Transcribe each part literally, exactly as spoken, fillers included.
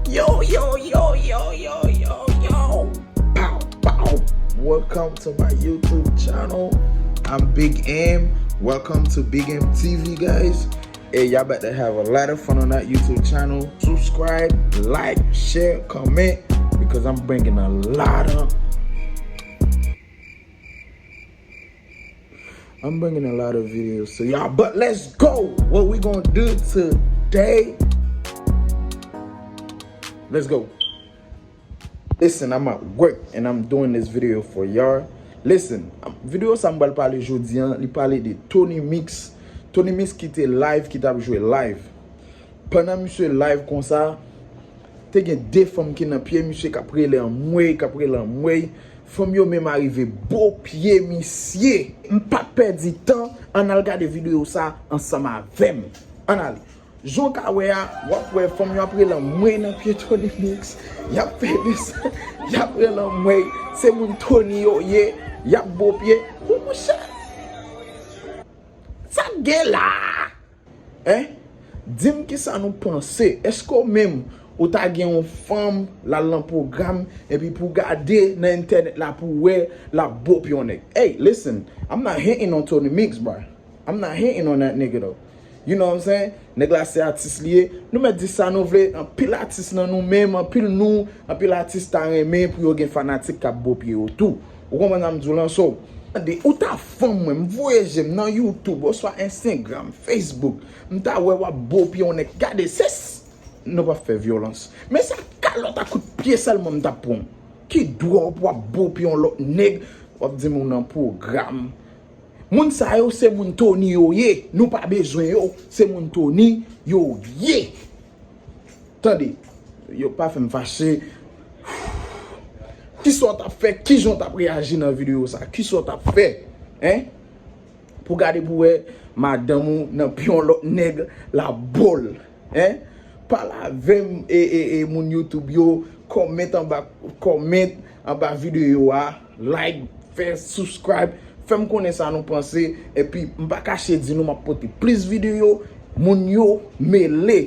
Yo, yo, yo, yo, yo, yo, yo. Pow, pow. Welcome to my YouTube channel. I'm Big M. Welcome to Big M T V, guys. Hey, y'all about to have a lot of fun on that YouTube channel. Subscribe, like, share, comment, because I'm bringing a lot of I'm bringing a lot of videos to y'all, but let's go. What we gonna do today? Let's go. Listen, I'm at work and I'm doing this video for y'all. Listen, videyo sa m pral pale jodi an, li pale de Tony Mix. Tony Mix ki te live, ki t ap jwe live. Pandan misye live konsa, te gen de fanm ki nan pye misye k ap rele anmwey, k ap rele anmwey. Fanm yo menm arive bo pye misye. M p ap pèdi tan, ann al gade videyo sa ansanm avè m. Ann ale. Jan w ka wè a, w ap wè fanm yo ap rele anmwey nan pye Tony Mix. Y ap fè desann, y ap rele anmwey. Se moun Tony yo ye, y ap bo pye. Wi, monchè. Sa k gen la a? Hein? Di m kisa nou panse. Èske w menm, ou ta gen yon fanm l al nan pwogram, epi pou w gade nan entènèt la pou w wè l ap bo pye yon nèg? Hey, listen, I'm not hating on Tony Mix, bro. I'm not hating on that nigga, though. You know what I'm saying? Nèg la se atis li ye. Nou mèt di sa nou vle, anpil atis nan nou menm, anpil nou, anpil atis ta renmen pou yo gen fanatik k ap bo pye yo tou. Ou konprann sa m di w lan? So, tande, ou ta fanm mwen, m voye je m nan YouTube, oswa Instagram, Facebook, m ta wè w ap bo pye yon nèg. Gade, se s-, nou p ap fè vyolans. Men se kalòt ak kout pye sèlman m t ap pran w. Ki dwa w pou w ap bo pye yon lòt nèg, w ap di m ou nan pwogram. Moun sa yo se moun Tony yo ye. Nou pa bezwen yo. Se moun Tony yo ye. Tande, yo pa fè m fache. Kisa w t ap fè? Kijan w t ap reyaji nan videyo sa? Kisa w t ap fè? Hein? Pou gade pou wè madanm ou nan pye yon lòt nèg, l ap bo l. Hein? Pale avè m, e, e, e, moun YouTube yo, comment anba, comment anba videyo a, like, fè subscribe, fè m konnen sa nou panse, epi m pa kache di nou m ap pote plis videyo, moun yo mele.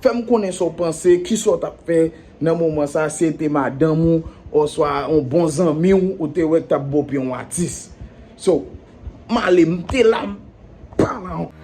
Fè m konnen sa w panse, kisa w t ap fè nan moman sa, si se te madanm ou, oswa yon bon zanmi w, ou te wè k t ap bo pye yon atis. So, m ale, m te la, m pa la ankò.